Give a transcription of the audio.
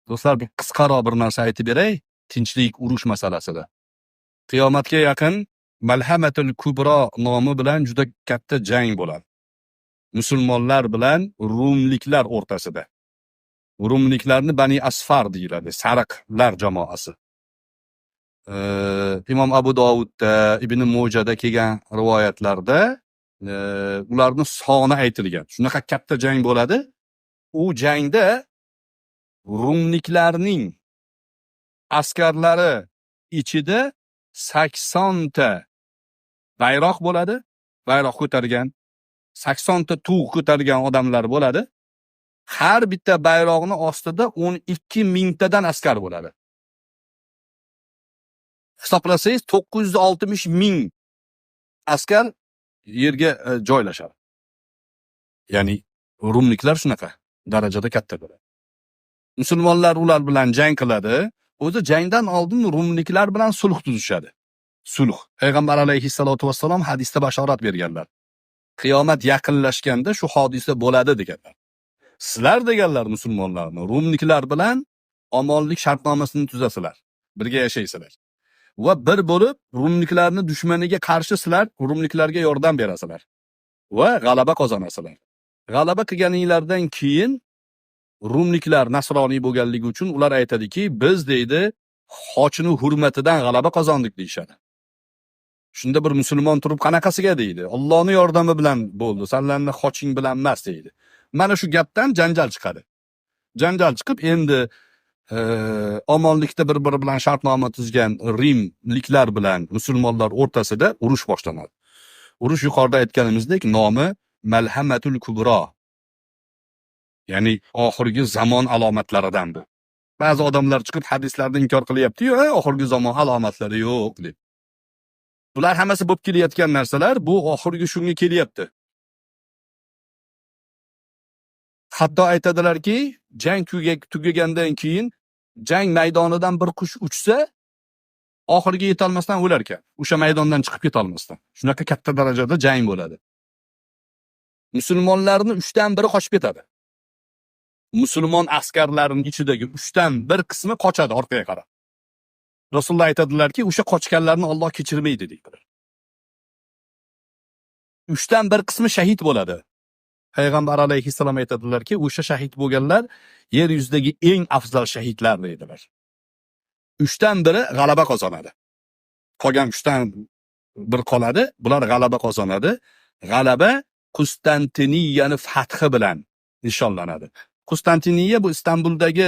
Do'stlar, bir qisqaroq bir narsa aytib beray, tinchlik, urush masalasida. Qiyomatga yaqin Malhamatul Kubro nomi bilan juda katta jang bo'ladi. Musulmonlar bilan rumliklar o'rtasida. Rumliklarni Bani Asfar deyiladi, sariqlar jamoasi. Imom Abu Dovudda, Ibn Mojada kelgan rivoyatlarda ularni soni aytilgan. Shunaqa katta jang bo'ladi. U jangda rumliklarning askarlari ichida 80 ta bayroq bo'ladi, bayroq ko'targan, 80 ta tug' ko'targan odamlar bo'ladi. Har bitta bayroqni ostida 12 mingtadan askar bo'ladi. Hisoblasangiz, 960 ming askar yerga joylashadi. Ya'ni rumliklar shunaqa darajada katta bo'ladi. Musulmonlar ular bilan jang qiladi. O'zi jangdan oldin rumliklar bilan sulh tuzishadi. Sulh. Payg'ambar alayhissalotu vassalom hadisda bashorat berganlar. Qiyomat yaqinlashganda shu hodisa bo'ladi deganlar. Sizlar deganlar musulmonlarni rumliklar bilan omonlik shartnomasini tuzasizlar. Birga yashaysizlar. Va bir bo'lib rumliklarni dushmaniga qarshi sizlar rumliklarga yordam berasizlar. Va g'alaba qozonasizlar. G'alaba qilganinglardan keyin rumliklar nasroniy bo'lganligi uchun ular aytadiki, biz deydi, xochini hurmatidan g'alaba qozondik deyishadi. Shunda bir musulmon turib qanaqasiga deydi. Allohning yordami bilan bo'ldi, sanlarni xoching bilan emas deydi. Mana shu gapdan janjal chiqadi. Janjal chiqib endi omonlikda bir-biri bilan shartnoma tuzgan rimliklar bilan musulmonlar o'rtasida urush boshlanadi. Urush yuqorida aytganimizdek nomi Malhamatul Kubro. Ya'ni oxirgi zamon alomatlaridan bu. Ba'zi odamlar chiqib hadislarni inkor qilyapti-yu, oxirgi zamon alomatlari yo'q deb. Bular hammasi bo'lib kelayotgan narsalar, bu oxirgi shunga kelyapti. Hatto aytadilarki, jang tugagandan keyin jang maydonidan bir qush uchsa, oxiriga yetolmasdan o'lar ekan. O'sha maydondan chiqib ketolmasdan. Shunaqa katta darajada jang bo'ladi. Musulmonlarni 3dan 1 qochib ketadi. Musulmon askarlarining ichidagi 3dan 1 qismi qochadi orqaga qarab. Rasululloh aytadilarki, o'sha qochganlarni Alloh kechirmaydi deydilar. 3dan 1 qismi shahid bo'ladi. Payg'ambar alayhissalom aytadilarki, o'sha shahid bo'lganlar yer yuzidagi eng afzal shahidlar deydilar. 3dan 1 g'alaba qozonadi. Qolgan 3dan 1 qoladi, bular g'alaba qozonadi. G'alaba Qustantiniyani fathi bilan nishonlanadi. Qustantiniya bu Istanbuldagi